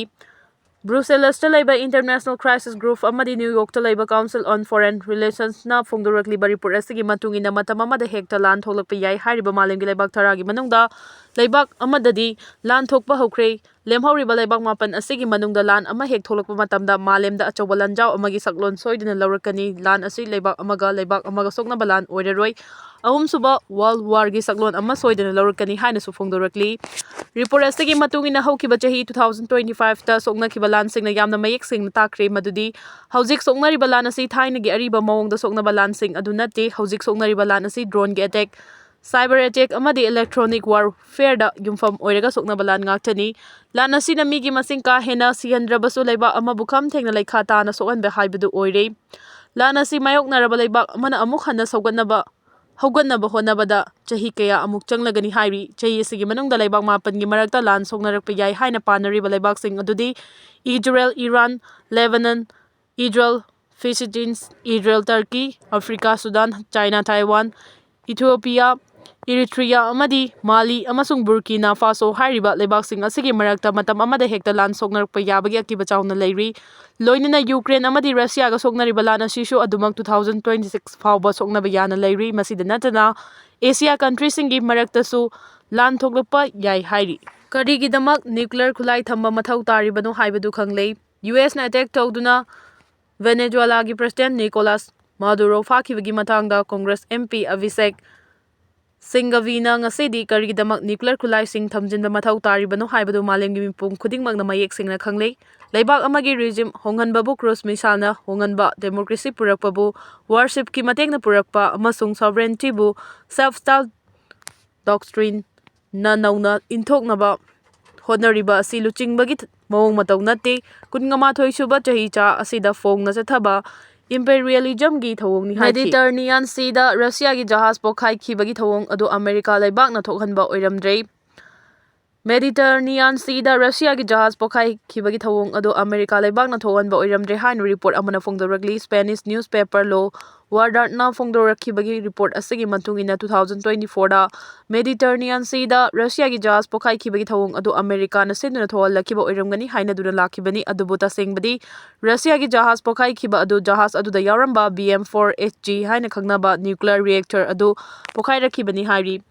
ꯕ꯭ꯔꯨꯁꯦꯂꯁꯇ ꯂꯩꯕ International Crisis Group ꯑꯃꯗꯤ ꯅ꯭ꯌꯨ ꯌꯣꯔꯛꯇ ꯂꯩꯕ Council on Foreign Relationsꯅ ꯐꯣꯡꯗꯣꯔꯛꯂꯤꯕ ꯔꯤꯄꯣꯔꯠ ꯑꯁꯤꯒꯤ ꯃꯇꯨꯡ ꯏꯟꯅ, ꯃꯇꯝ ꯑꯃꯗ ꯍꯦꯛꯇ ꯂꯥꯟ ꯊꯣꯛꯂꯛꯄ ꯌꯥꯏ ꯍꯥꯏꯔꯤꯕ ꯃꯥꯂꯦꯝꯒꯤ ꯂꯩꯕꯥꯛ ꯇꯔꯥꯒꯤ ꯃꯅꯨꯡꯗ ꯂꯩꯕꯥꯛ ꯑꯃꯗꯗꯤ ꯂꯥꯟ ꯊꯣꯛꯄ ꯍꯧꯈ꯭ꯔꯦ꯫ ꯂꯦꯝꯍꯧꯔꯤꯕ ꯂꯩꯕꯥꯛ ꯃꯥꯄꯟ ꯑꯁꯤꯒꯤ ꯃꯅꯨꯡꯗ ꯂꯥꯟ ꯑꯃ ꯍꯦꯛ ꯊꯣꯛꯂꯛꯄ ꯃꯇꯝꯗ ꯃꯥꯂꯦꯝꯗ ꯑꯆꯧꯕ ꯂꯥꯟꯖꯥꯎ ꯑꯃꯒꯤ ꯁꯛꯂꯣꯟ ꯁꯣꯏꯗꯅ ꯂꯧꯔꯛꯀꯅꯤ꯫ ꯂꯥꯟ ꯑꯁꯤ ꯂꯩꯕꯥꯛ ꯑꯃꯒ ꯂꯩꯕꯥꯛ ꯑꯃꯒ ꯁꯣꯛꯅꯕ ꯂꯥꯟ ꯑꯣꯏꯔꯔꯣꯏ꯫ ꯑꯍꯨꯝꯁꯨꯕ World Warꯒꯤ ꯁꯛꯂꯣꯟ ꯑꯃ ꯁꯣꯏꯗꯅ ꯂꯧꯔꯛꯀꯅꯤ ꯍꯥꯏꯅꯁꯨ ꯐꯣꯡꯗꯣꯔꯛꯂꯤ꯫ ꯔꯤꯄꯣꯔꯠ ꯑꯁꯤꯒꯤ ꯃꯇꯨꯡ ꯏꯟꯅ, ꯍꯧꯈꯤꯕ ꯆꯍꯤ two thousand twenty fiveꯇ ꯁꯣꯛꯅꯈꯤꯕ ꯂꯥꯟꯁꯤꯡꯅ ꯌꯥꯝꯅ ꯃꯌꯦꯛ ꯁꯦꯡꯅ ꯇꯥꯛꯈ꯭ꯔꯦ ꯃꯗꯨꯗꯤ ꯍꯧꯖꯤꯛ ꯁꯣꯛꯅꯔꯤꯕ ꯂꯥꯟ ꯑꯁꯤ ꯊꯥꯏꯅꯒꯤ ꯑꯔꯤꯕ ꯃꯑꯣꯡꯗ ꯁꯣꯛꯅꯕ ꯂꯥꯟꯁꯤꯡ ꯑꯗꯨ ꯅꯠꯇꯦ꯫ ꯍꯧꯖꯤꯛ ꯁꯣꯛꯅꯔꯤꯕ ꯂꯥꯟ ꯑꯁꯤ droneꯒꯤ attack, cyber attack ꯑꯃꯗꯤ electronic warfareꯗ ꯌꯨꯝꯐꯝ ꯑꯣꯏꯔꯒ ꯁꯣꯛꯅꯕ ꯂꯥꯟ ꯉꯥꯛꯇꯅꯤ꯫ ꯂꯥꯟ ꯑꯁꯤꯅ ꯃꯤꯒꯤ ꯃꯁꯤꯡ ꯀꯥ ꯍꯦꯟꯅ ꯁꯤꯍꯟꯗ꯭ꯔꯕꯁꯨ, ꯂꯩꯕꯥꯛ ꯑꯃꯕꯨ ꯈꯝ ꯊꯦꯡꯅ ꯂꯩꯈꯥ ꯇꯥꯅ ꯁꯣꯛꯍꯟꯕ ꯍꯥꯏꯕꯗꯨ ꯑꯣꯏꯔꯦ꯫ ꯂꯥꯟ ꯑꯁꯤ ꯃꯥꯌꯣꯛꯅꯔꯕ ꯂꯩꯕꯥꯛ ꯑꯃꯅ ꯑꯃꯨꯛ ꯍꯟꯅ ꯁꯧꯒꯠꯅꯕ, ꯍꯧꯒꯠꯅꯕ ꯍꯣꯠꯅꯕꯗ ꯆꯍꯤ ꯀꯌꯥ ꯑꯃꯨꯛ ꯆꯪꯂꯒꯅꯤ ꯍꯥꯏꯔꯤ꯫ ꯆꯍꯤ ꯑꯁꯤꯒꯤ ꯃꯅꯨꯡꯗ ꯂꯩꯕꯥꯛ ꯃꯥꯄꯟꯒꯤ ꯃꯔꯛꯇ ꯂꯥꯟ ꯁꯣꯛꯅꯔꯛꯄ ꯌꯥꯏ ꯍꯥꯏꯅ ꯄꯥꯅꯔꯤꯕ ꯂꯩꯕꯥꯛꯁꯤꯡ ꯑꯗꯨꯗꯤ Israel, Iran, Lebanon, Israel, Palestine, Israel, Turkey, Africa, Sudan, China, Taiwan, Ethiopia, Eritrea ꯑꯃꯗꯤ ꯃꯥꯂꯤ ꯑꯃꯁꯨꯡ ꯕꯨꯔꯀꯤꯅꯥ ꯐꯥꯁꯣ ꯍꯥꯏꯔꯤꯕ ꯂꯩꯕꯥꯛꯁꯤꯡ ꯑꯁꯤꯒꯤ ꯃꯔꯛꯇ ꯃꯇꯝ ꯑꯃꯗ ꯍꯦꯛꯇ ꯂꯥꯟ ꯁꯣꯛꯅꯔꯛꯄ ꯌꯥꯕꯒꯤ ꯑꯀꯤꯕ ꯆꯥꯎꯅ ꯂꯩꯔꯤ꯫ ꯂꯣꯏꯅꯅ ꯌꯨꯀ꯭ꯔꯦꯟ ꯑꯃꯗꯤ ꯔꯁꯤꯌꯥꯒ ꯁꯣꯛꯅꯔꯤꯕ ꯂꯥꯟ ꯑꯁꯤꯁꯨ ꯑꯗꯨꯃꯛ two thousand twenty six ꯐꯥꯎꯕ ꯁꯣꯛꯅꯕ ꯌꯥꯅ ꯂꯩꯔꯤ꯫ ꯃꯁꯤꯗ ꯅꯠꯇꯅ, ꯑꯦꯁꯤꯌꯥ ꯀꯟꯇ꯭ꯔꯤꯁꯤꯡꯒꯤ ꯃꯔꯛꯇꯁꯨ ꯂꯥꯟ ꯊꯣꯛꯂꯛꯄ ꯌꯥꯏ ꯍꯥꯏꯔꯤ꯫ ꯀꯔꯤꯒꯤꯗꯃꯛ nuclear ꯈꯨꯠꯂꯥꯏ ꯊꯝꯕ ꯃꯊꯧ ꯇꯥꯔꯤꯕꯅꯣ ꯍꯥꯏꯕꯗꯨ ꯈꯪꯂꯦ꯫ ꯌꯨ ꯑꯦꯁꯅ attack ꯇꯧꯗꯨꯅ ꯚꯦꯅꯦꯖꯨꯋꯦꯂꯥꯒꯤ President Nicolas Maduro ꯐꯥꯈꯤꯕꯒꯤ ꯃꯇꯥꯡꯗ Congress M P Abhishek Singhvina ꯉꯁꯤꯗꯤ ꯀꯔꯤꯒꯤꯗꯃꯛ nuclear ꯈꯨꯠꯂꯥꯏꯁꯤꯡ ꯊꯝꯖꯤꯟꯕ ꯃꯊꯧ ꯇꯥꯔꯤꯕꯅꯣ ꯍꯥꯏꯕꯗꯨ ꯃꯥꯂꯦꯝꯒꯤ ꯃꯤꯄꯨꯝ ꯈꯨꯗꯤꯡꯃꯛꯅ ꯃꯌꯦꯛ ꯁꯦꯡꯅ ꯈꯪꯂꯦ꯫ ꯂꯩꯕꯥꯛ ꯑꯃꯒꯤ regime ꯍꯣꯡꯍꯟꯕꯕꯨ cruise missileꯅ ꯍꯣꯡꯍꯟꯕ, democracy ꯄꯨꯔꯛꯄꯕꯨ warshipꯀꯤ ꯃꯇꯦꯡꯅ ꯄꯨꯔꯛꯄ ꯑꯃꯁꯨꯡ sovereigntyꯕꯨ self-styled doctrineꯅ ꯅꯧꯅ ꯏꯟꯊꯣꯛꯅꯕ ꯍꯣꯠꯅꯔꯤꯕ ꯑꯁꯤ ꯂꯨꯆꯤꯡꯕꯒꯤ ꯃꯑꯣꯡ ꯃꯇꯧ ꯅꯠꯇꯦ꯫ ꯀꯨꯟꯃꯥꯊꯣꯏ ꯁꯨꯕ ꯆꯍꯤꯆꯥ ꯑꯁꯤꯗ ꯐꯣꯡꯅ ꯆꯠꯊꯕ imperialismꯒꯤ ꯊꯧꯑꯣꯡꯅꯤ ꯍꯥꯏꯈꯤ꯫ Mediterranean Seaꯗ ꯔꯁꯤꯌꯥꯒꯤ ꯖꯍꯥꯖ ꯄꯣꯈꯥꯏꯈꯤꯕꯒꯤ ꯊꯧꯑꯣꯡ ꯑꯗꯨ ꯑꯃꯦꯔꯤꯀꯥ ꯂꯩꯕꯥꯛꯅ ꯊꯣꯛꯍꯟꯕ ꯑꯣꯏꯔꯝꯗ꯭ꯔꯦ꯫ Mediterranean Seaꯗ ꯔꯁꯤꯌꯥꯒꯤ ꯖꯍꯥꯖ ꯄꯣꯈꯥꯏꯈꯤꯕꯒꯤ ꯊꯧꯑꯣꯡ ꯑꯗꯨ ꯑꯃꯦꯔꯤꯀꯥ ꯂꯩꯕꯥꯛꯅ ꯊꯣꯛꯍꯟꯕ ꯑꯣꯏꯔꯝꯗ꯭ꯔꯦ ꯍꯥꯏꯅ ꯔꯤꯄꯣꯔꯠ ꯑꯃꯅ ꯐꯣꯡꯗꯣꯔꯛꯂꯤ꯫ Spanish newspaper Le Guardianꯅ ꯐꯣꯡꯗꯣꯔꯛꯈꯤꯕꯒꯤ ꯔꯤꯄꯣꯔꯠ ꯑꯁꯤꯒꯤ ꯃꯇꯨꯡ ꯏꯟꯅ, two thousand twenty fourꯗ Mediterranean Seaꯗ ꯔꯁꯤꯌꯥꯒꯤ ꯖꯍꯥꯖ ꯄꯣꯈꯥꯏꯈꯤꯕꯒꯤ ꯊꯧꯑꯣꯡ ꯑꯗꯨ ꯑꯃꯦꯔꯤꯀꯥꯅ ꯁꯤꯟꯗꯨꯅ ꯊꯣꯛꯍꯜꯂꯛꯈꯤꯕ ꯑꯣꯏꯔꯝꯒꯅꯤ ꯍꯥꯏꯅꯗꯨꯅ ꯂꯥꯛꯈꯤꯕꯅꯤ꯫ ꯑꯗꯨꯕꯨ ꯇꯁꯦꯡꯕꯗꯤ ꯔꯁꯤꯌꯥꯒꯤ ꯖꯍꯥꯖ ꯄꯣꯈꯥꯏꯈꯤꯕ ꯑꯗꯨ ꯖꯍꯥꯖ ꯑꯗꯨꯗ ꯌꯥꯎꯔꯝꯕ B M four H G ꯍꯥꯏꯅ ꯈꯪꯅꯕ nuclear reactor ꯑꯗꯨ ꯄꯣꯈꯥꯏꯔꯛꯈꯤꯕꯅꯤ ꯍꯥꯏꯔꯤ꯫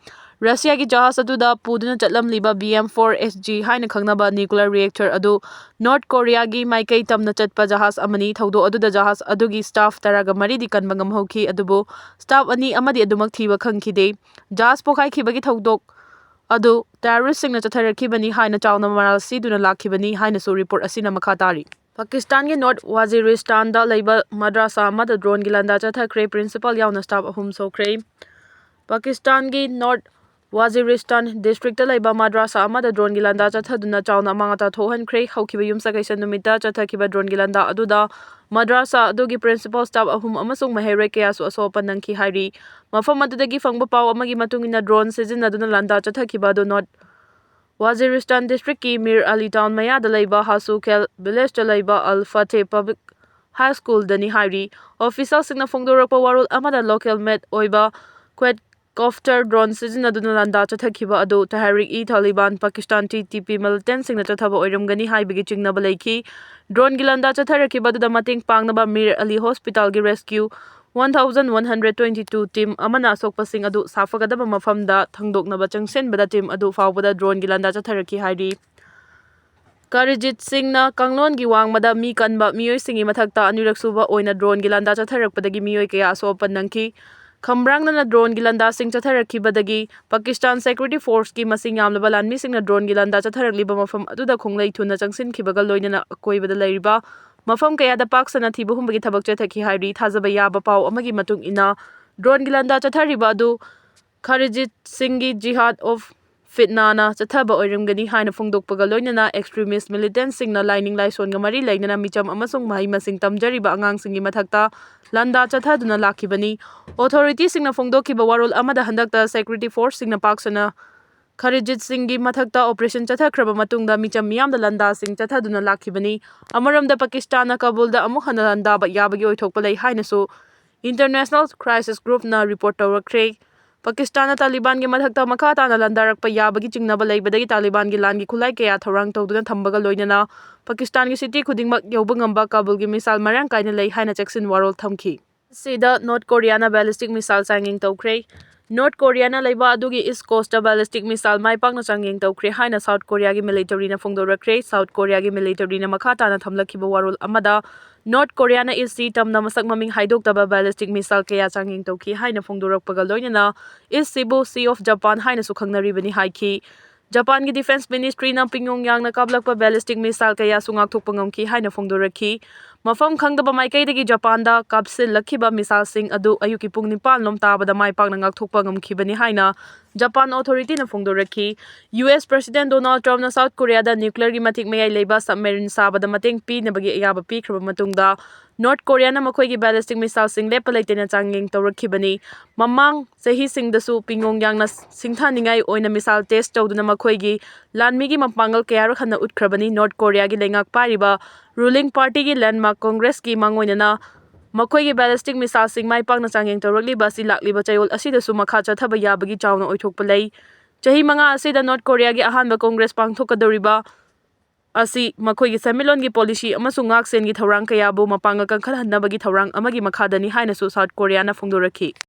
ꯔꯁꯤꯌꯥꯒꯤ ꯖꯍꯥꯖ ꯑꯗꯨꯗ ꯄꯨꯗꯨꯅ ꯆꯠꯂꯝꯂꯤꯕ B M four H G ꯍꯥꯏꯅ ꯈꯪꯅꯕ nuclear reactor ꯑꯗꯨ ꯅꯣꯔꯠ ꯀꯣꯔꯤꯌꯥꯒꯤ ꯃꯥꯏꯀꯩ ꯇꯝꯅ ꯆꯠꯄ ꯖꯍꯥꯖ ꯑꯃꯅꯤ꯫ ꯊꯧꯗꯣꯛ ꯑꯗꯨꯗ ꯖꯍꯥꯖ ꯑꯗꯨꯒꯤ staff ꯇꯔꯥꯒ ꯃꯔꯤꯗꯤ ꯀꯟꯕ ꯉꯝꯍꯧꯈꯤ, ꯑꯗꯨꯕꯨ staff ꯑꯅꯤ ꯑꯃꯗꯤ ꯑꯗꯨꯃꯛ ꯊꯤꯕ ꯈꯪꯈꯤꯗꯦ꯫ ꯖꯍꯥꯖ ꯄꯣꯈꯥꯏꯈꯤꯕꯒꯤ ꯊꯧꯗꯣꯛ ꯑꯗꯨ terroristꯁꯤꯡꯅ ꯆꯠꯊꯔꯛꯈꯤꯕꯅꯤ ꯍꯥꯏꯅ ꯆꯥꯎꯅ ꯃꯔꯥꯜ ꯁꯤꯗꯨꯅ ꯂꯥꯛꯈꯤꯕꯅꯤ ꯍꯥꯏꯅꯁꯨ ꯔꯤꯄꯣꯔꯠ ꯑꯁꯤꯅ ꯃꯈꯥ ꯇꯥꯔꯤ꯫ ꯄꯥꯀꯤꯁꯇꯥꯟꯒꯤ ꯅꯣꯔꯠ ꯋꯥꯖꯤꯔꯤꯁꯇꯥꯟꯗ ꯂꯩꯕ ꯃꯗ꯭ꯔꯥꯁꯥ ꯑꯃꯗ ꯗ꯭ꯔꯣꯟꯒꯤ ꯂꯥꯟꯗꯥ ꯆꯠꯊꯈ꯭ꯔꯦ꯫ ꯄ꯭ꯔꯤꯟꯁꯤꯄꯥꯜ ꯌꯥꯎꯅ staff ꯑꯍꯨꯝ ꯁꯣꯛꯈ꯭ꯔꯦ꯫ ꯄꯥꯀꯤꯁꯇꯥꯟꯒꯤ ꯅꯣꯔꯠ ꯋꯥꯖꯤꯔꯤꯁꯇꯥꯟ ꯗꯤꯁꯇ꯭ꯔꯤꯛꯇ ꯂꯩꯕ ꯃꯗ꯭ꯔꯥꯁꯥ ꯑꯃꯗ ꯗ꯭ꯔꯣꯟꯒꯤ ꯂꯥꯟꯗꯥ ꯆꯠꯊꯗꯨꯅ ꯆꯥꯎꯅ ꯑꯃꯥꯡ ꯑꯇꯥ ꯊꯣꯛꯍꯟꯈ꯭ꯔꯦ꯫ ꯍꯧꯈꯤꯕ ꯌꯨꯝꯁꯀꯩꯁ ꯅꯨꯃꯤꯠꯇ ꯆꯠꯊꯈꯤꯕ ꯗ꯭ꯔꯣꯟꯒꯤ ꯂꯥꯟꯗꯥ ꯑꯗꯨꯗ ꯃꯗ꯭ꯔꯥꯁꯥ ꯑꯗꯨꯒꯤ ꯄ꯭ꯔꯤꯟꯁꯤꯄꯥꯜ, staff ꯑꯍꯨꯝ ꯑꯃꯁꯨꯡ ꯃꯍꯩꯔꯣꯏ ꯀꯌꯥꯁꯨ ꯑꯁꯣꯛ ꯑꯄꯟ ꯅꯪꯈꯤ ꯍꯥꯏꯔꯤ꯫ ꯃꯐꯝ ꯑꯗꯨꯗꯒꯤ ꯐꯪꯕ ꯄꯥꯎ ꯑꯃꯒꯤ ꯃꯇꯨꯡ ꯏꯟꯅ, ꯗ꯭ꯔꯣꯟ ꯁꯤꯖꯤꯟꯅꯗꯨꯅ ꯂꯥꯟꯗꯥ ꯆꯠꯊꯈꯤꯕ ꯑꯗꯨ ꯅꯣꯔꯠ ꯋꯥꯖꯤꯔꯤꯁꯇꯥꯟ ꯗꯤꯁꯇ꯭ꯔꯤꯛꯀꯤ ꯃꯤꯔ ꯑꯂꯤ ꯇꯥꯎꯟ ꯃꯌꯥꯗ ꯂꯩꯕ ꯍꯥꯁꯨ ꯈꯦꯜ ꯚꯤꯂꯦꯖꯇ ꯂꯩꯕ ꯑꯜ ꯐꯇꯦ ꯄꯕ꯭ꯂꯤꯛ ꯍꯥꯏ ꯁ꯭ꯀꯨꯜꯗꯅꯤ ꯍꯥꯏꯔꯤ꯫ ꯑꯣꯐꯤꯁꯤꯌꯦꯜꯁꯤꯡꯅ ꯐꯣꯡꯗꯣꯔꯛꯄ ꯋꯥꯔꯣꯜ ꯑꯃꯗ, local made ꯑꯣꯏꯕ quadcopter drone ꯁꯤꯖꯤꯟꯅꯗꯨꯅ ꯂꯥꯟꯗꯥ ꯆꯠꯊꯈꯤꯕ ꯑꯗꯨ ꯇꯍꯔꯤꯛ E ꯇꯥꯂꯤꯕꯥꯟ Pakistan, T T P, militantꯁꯤꯡꯅ ꯆꯠꯊꯕ ꯑꯣꯏꯔꯝꯒꯅꯤ ꯍꯥꯏꯕꯒꯤ ꯆꯤꯡꯅꯕ ꯂꯩꯈꯤ꯫ ꯗ꯭ꯔꯣꯟꯒꯤ ꯂꯥꯟꯗꯥ ꯆꯠꯊꯔꯛꯈꯤꯕ ꯑꯗꯨꯗ ꯃꯇꯦꯡ ꯄꯥꯡꯅꯕ ꯃꯤꯔ ꯑꯂꯤ ꯍꯣꯁꯄꯤꯇꯥꯜꯒꯤ rescue one thousand one hundred twenty two team ꯑꯃꯅ ꯑꯁꯣꯛꯄꯁꯤꯡ ꯑꯗꯨ ꯁꯥꯐꯒꯗꯕ ꯃꯐꯝꯗ ꯊꯥꯡꯗꯣꯛꯅꯕ ꯆꯪꯁꯤꯟꯕꯗ team ꯑꯗꯨ ꯐꯥꯎꯕꯗ ꯗ꯭ꯔꯣꯟꯒꯤ ꯂꯥꯟꯗꯥ ꯆꯠꯊꯔꯛꯈꯤ ꯍꯥꯏꯔꯤ꯫ ꯀꯔꯤꯖꯤꯠ ꯁꯤꯡꯅ ꯀꯥꯡꯂꯣꯟꯒꯤ ꯋꯥꯡꯃꯗ ꯃꯤ ꯀꯟꯕ ꯃꯤꯑꯣꯏꯁꯤꯡꯒꯤ ꯃꯊꯛꯇ ꯑꯅꯤꯔꯛ ꯁꯨꯕ ꯑꯣꯏꯅ ꯗ꯭ꯔꯣꯟꯒꯤ ꯂꯥꯟꯗꯥ ꯆꯠꯊꯔꯛꯄꯗꯒꯤ ꯃꯤꯑꯣꯏ ꯀꯌꯥ ꯑꯁꯣꯛ ꯑꯄꯟ ꯅꯪꯈꯤ꯫ ꯈꯝꯕ꯭ꯔꯥꯡꯅꯅ ꯗ꯭ꯔꯣꯟꯒꯤ ꯂꯥꯟꯗꯥꯁꯤꯡ ꯆꯠꯊꯔꯛꯈꯤꯕꯗꯒꯤ ꯄꯥꯀꯤꯁꯇꯥꯟ security forceꯀꯤ ꯃꯁꯤꯡ ꯌꯥꯝꯂꯕ ꯂꯥꯟꯃꯤꯁꯤꯡꯅ ꯗ꯭ꯔꯣꯟꯒꯤ ꯂꯥꯟꯗꯥ ꯆꯠꯊꯔꯛꯂꯤꯕ ꯃꯐꯝ ꯑꯗꯨꯗ ꯈꯣꯡꯂꯩ ꯊꯨꯅ ꯆꯪꯁꯤꯟꯈꯤꯕꯒ ꯂꯣꯏꯅꯅ ꯑꯀꯣꯏꯕꯗ ꯂꯩꯔꯤꯕ ꯃꯐꯝ ꯀꯌꯥꯗ ꯄꯥꯛ ꯁꯟꯅ ꯊꯤꯕ ꯍꯨꯝꯕꯒꯤ ꯊꯕꯛ ꯆꯠꯊꯈꯤ ꯍꯥꯏꯔꯤ꯫ ꯊꯥꯖꯕ ꯌꯥꯕ ꯄꯥꯎ ꯑꯃꯒꯤ ꯃꯇꯨꯡ ꯏꯟꯅ, ꯗ꯭ꯔꯣꯟꯒꯤ ꯂꯥꯟꯗꯥ ꯆꯠꯊꯔꯤꯕ ꯑꯗꯨ ꯈꯥꯔꯤꯖꯤꯠ ꯁꯤꯡꯒꯤ ꯖꯤꯍꯥꯗ ꯑꯣꯐ ꯐꯤꯠꯅꯥꯅ ꯆꯠꯊꯕ ꯑꯣꯏꯔꯝꯒꯅꯤ ꯍꯥꯏꯅ ꯐꯣꯡꯗꯣꯛꯄꯒ ꯂꯣꯏꯅꯅ, extremist militantꯁꯤꯡꯅ ꯂꯥꯏꯅꯤꯡ ꯂꯥꯏꯁꯣꯟꯒ ꯃꯔꯤ ꯂꯩꯅꯅ ꯃꯤꯆꯝ ꯑꯃꯁꯨꯡ ꯃꯍꯩ ꯃꯁꯤꯡ ꯇꯝꯖꯔꯤꯕ ꯑꯉꯥꯡꯁꯤꯡꯒꯤ ꯃꯊꯛꯇ ꯂꯥꯟꯗꯥ ꯆꯠꯊꯗꯨꯅ ꯂꯥꯛꯈꯤꯕꯅꯤ꯫ Authorityꯁꯤꯡꯅ ꯐꯣꯡꯗꯣꯛꯈꯤꯕ ꯋꯥꯔꯣꯜ ꯑꯃꯗ, ꯍꯟꯗꯛꯇ security forceꯁꯤꯡꯅ ꯄꯥꯛ ꯁꯟꯅ ꯈꯔꯤꯖꯤꯠ ꯁꯤꯡꯒꯤ ꯃꯊꯛꯇ operation ꯆꯠꯊꯈ꯭ꯔꯕ ꯃꯇꯨꯡꯗ ꯃꯤꯆꯝ ꯃꯤꯌꯥꯝꯗ ꯂꯥꯟꯗꯥꯁꯤꯡ ꯆꯠꯊꯗꯨꯅ ꯂꯥꯛꯈꯤꯕꯅꯤ꯫ ꯑꯃꯔꯣꯝꯗ ꯄꯥꯀꯤꯁꯇꯥꯟꯅ ꯀꯥꯕꯨꯜꯗ ꯑꯃꯨꯛ ꯍꯟꯅ ꯂꯥꯟꯗꯥꯕ ꯌꯥꯕꯒꯤ ꯑꯣꯏꯊꯣꯛꯄ ꯂꯩ ꯍꯥꯏꯅꯁꯨ International Crisis Groupꯅ report ꯇꯧꯔꯛꯈ꯭ꯔꯦ꯫ ꯄꯥꯀꯤꯁꯇꯥꯟꯅ ꯇꯥꯂꯤꯕꯥꯟꯒꯤ ꯃꯊꯛꯇ ꯃꯈꯥ ꯇꯥꯅ ꯂꯥꯟꯗꯥꯔꯛꯄ ꯌꯥꯕꯒꯤ ꯆꯤꯡꯅꯕ ꯂꯩꯕꯗꯒꯤ ꯇꯥꯂꯤꯕꯥꯟꯒꯤ ꯂꯥꯟꯒꯤ ꯈꯨꯠꯂꯥꯏ ꯀꯌꯥ ꯊꯧꯔꯥꯡ ꯇꯧꯗꯨꯅ ꯊꯝꯕꯒ ꯂꯣꯏꯅꯅ ꯄꯥꯀꯤꯁꯇꯥꯟꯒꯤ city ꯈꯨꯗꯤꯡꯃꯛ ꯌꯧꯕ ꯉꯝꯕ ꯀꯥꯕꯨꯜꯒꯤ missile ꯃꯔꯥꯡ ꯀꯥꯏꯅ ꯂꯩ ꯍꯥꯏꯅ ꯆꯦꯛꯁꯤꯟ ꯋꯥꯔꯣꯜ ꯊꯝꯈꯤ꯫ ꯑꯁꯤꯗ ꯅꯣꯔꯠ ꯀꯣꯔꯤꯌꯥꯅ ballistic missile ꯆꯥꯡꯌꯦꯡ ꯇꯧꯈ꯭ꯔꯦ꯫ ꯅꯣꯔꯠ ꯀꯣꯔꯤꯌꯥꯅ ꯂꯩꯕꯥꯛ ꯑꯗꯨꯒꯤ east coastꯇ ballistic missile ꯃꯥꯏ ꯄꯥꯛꯅ ꯆꯥꯡꯌꯦꯡ ꯇꯧꯈ꯭ꯔꯦ ꯍꯥꯏꯅ ꯁꯥꯎꯠ ꯀꯣꯔꯤꯌꯥꯒꯤ militaryꯅ ꯐꯣꯡꯗꯣꯔꯛꯈ꯭ꯔꯦ꯫ ꯁꯥꯎꯠ ꯀꯣꯔꯤꯌꯥꯒꯤ militaryꯅ ꯃꯈꯥ ꯇꯥꯅ ꯊꯝꯂꯛꯈꯤꯕ ꯋꯥꯔꯣꯜ ꯑꯃꯗ ꯅꯣꯔꯠ ꯀꯣꯔꯤꯌꯥꯅ East Sea ꯇꯝꯅ ꯃꯁꯛ ꯃꯃꯤꯡ ꯍꯥꯏꯗꯣꯛꯇꯕ ballistic missile ꯀꯌꯥ ꯆꯥꯡꯌꯦꯡ ꯇꯧꯈꯤ ꯍꯥꯏꯅ ꯐꯣꯡꯗꯣꯔꯛꯄꯒ ꯂꯣꯏꯅꯅ East Seaꯕꯨ Sea of Japan ꯍꯥꯏꯅꯁꯨ ꯈꯪꯅꯔꯤꯕꯅꯤ ꯍꯥꯏꯈꯤ꯫ ꯖꯄꯥꯟꯒꯤ defence ministryꯅ ꯄꯤꯌꯣꯡꯌꯥꯡꯅ ꯀꯥꯞꯂꯛꯄ ballistic missile ꯀꯌꯥꯁꯨ ꯉꯥꯛꯊꯣꯛꯄ ꯉꯝꯈꯤ ꯍꯥꯏꯅ ꯐꯣꯡꯗꯣꯔꯛꯈꯤ꯫ ꯃꯐꯝ ꯈꯪꯗꯕ ꯃꯥꯏꯀꯩꯗꯒꯤ ꯖꯄꯥꯟꯗ ꯀꯥꯞꯁꯤꯜꯂꯛꯈꯤꯕ missileꯁꯤꯡ ꯑꯗꯨ ꯑꯌꯨꯛꯀꯤ ꯄꯨꯡ ꯅꯤꯄꯥꯟ ꯂꯣꯝ ꯇꯥꯕꯗ ꯃꯥꯏ ꯄꯥꯛꯅ ꯉꯥꯛꯊꯣꯛꯄ ꯉꯝꯈꯤꯕꯅꯤ ꯍꯥꯏꯅ ꯖꯄꯥꯟ authorityꯅ ꯐꯣꯡꯗꯣꯔꯛꯈꯤ꯫ US President Donald Trumpꯅ ꯁꯥꯎꯠ ꯀꯣꯔꯤꯌꯥꯗ nuclearꯒꯤ ꯃꯇꯤꯛ ꯃꯌꯥꯏ ꯂꯩꯕ submarine ꯁꯥꯕꯗ ꯃꯇꯦꯡ ꯄꯤꯅꯕꯒꯤ ꯑꯌꯥꯕ ꯄꯤꯈ꯭ꯔꯕ ꯃꯇꯨꯡꯗ ꯅꯣꯔꯠ ꯀꯣꯔꯤꯌꯥꯅ ꯃꯈꯣꯏꯒꯤ ballistic missileꯁꯤꯡ ꯂꯦꯞꯄ ꯂꯩꯇꯅ ꯆꯥꯡꯌꯦꯡ ꯇꯧꯔꯛꯈꯤꯕꯅꯤ꯫ ꯃꯃꯥꯡ ꯆꯍꯤꯁꯤꯡꯗꯁꯨ ꯄꯤꯌꯣꯡꯌꯥꯡꯅ ꯁꯤꯡꯊꯥꯅꯤꯡꯉꯥꯏ ꯑꯣꯏꯅ missile test ꯇꯧꯗꯨꯅ ꯃꯈꯣꯏꯒꯤ ꯂꯥꯟꯃꯤꯒꯤ ꯃꯄꯥꯡꯒꯜ ꯀꯌꯥꯔꯛ ꯍꯟꯅ ꯎꯠꯈ꯭ꯔꯕꯅꯤ꯫ ꯅꯣꯔꯠ ꯀꯣꯔꯤꯌꯥꯒꯤ ꯂꯩꯉꯥꯛ ꯄꯥꯏꯔꯤꯕ ruling partyꯒꯤ landmark Congressꯀꯤ ꯃꯥꯡꯑꯣꯏꯅꯅ ꯃꯈꯣꯏꯒꯤ ballistic missileꯁꯤꯡ ꯃꯥꯏ ꯄꯥꯛꯅ ꯆꯥꯡꯌꯦꯡ ꯇꯧꯔꯛꯂꯤꯕ ꯑꯁꯤ ꯂꯥꯛꯂꯤꯕ ꯆꯌꯣꯜ ꯑꯁꯤꯗꯁꯨ ꯃꯈꯥ ꯆꯠꯊꯕ ꯌꯥꯕꯒꯤ ꯆꯥꯎꯅ ꯑꯣꯏꯊꯣꯛꯄ ꯂꯩ꯫ ꯆꯍꯤ ꯃꯉꯥ ꯑꯁꯤꯗ ꯅꯣꯔꯠ ꯀꯣꯔꯤꯌꯥꯒꯤ ꯑꯍꯥꯟꯕ Congress ꯄꯥꯡꯊꯣꯛꯀꯗꯧꯔꯤꯕ ꯑꯁꯤ ꯃꯈꯣꯏꯒꯤ ꯁꯦꯟꯃꯤꯠꯂꯣꯟꯒꯤ policy ꯑꯃꯁꯨꯡ ꯉꯥꯛꯁꯦꯟꯒꯤ ꯊꯧꯔꯥꯡ ꯀꯌꯥꯕꯨ ꯃꯄꯥꯡꯒꯜ ꯀꯟꯈꯠꯍꯟꯅꯕꯒꯤ ꯊꯧꯔꯥꯡ ꯑꯃꯒꯤ ꯃꯈꯥꯗꯅꯤ ꯍꯥꯏꯅꯁꯨ ꯁꯥꯎꯠ ꯀꯣꯔꯤꯌꯥꯅ ꯐꯣꯡꯗꯣꯔꯛꯈꯤ꯫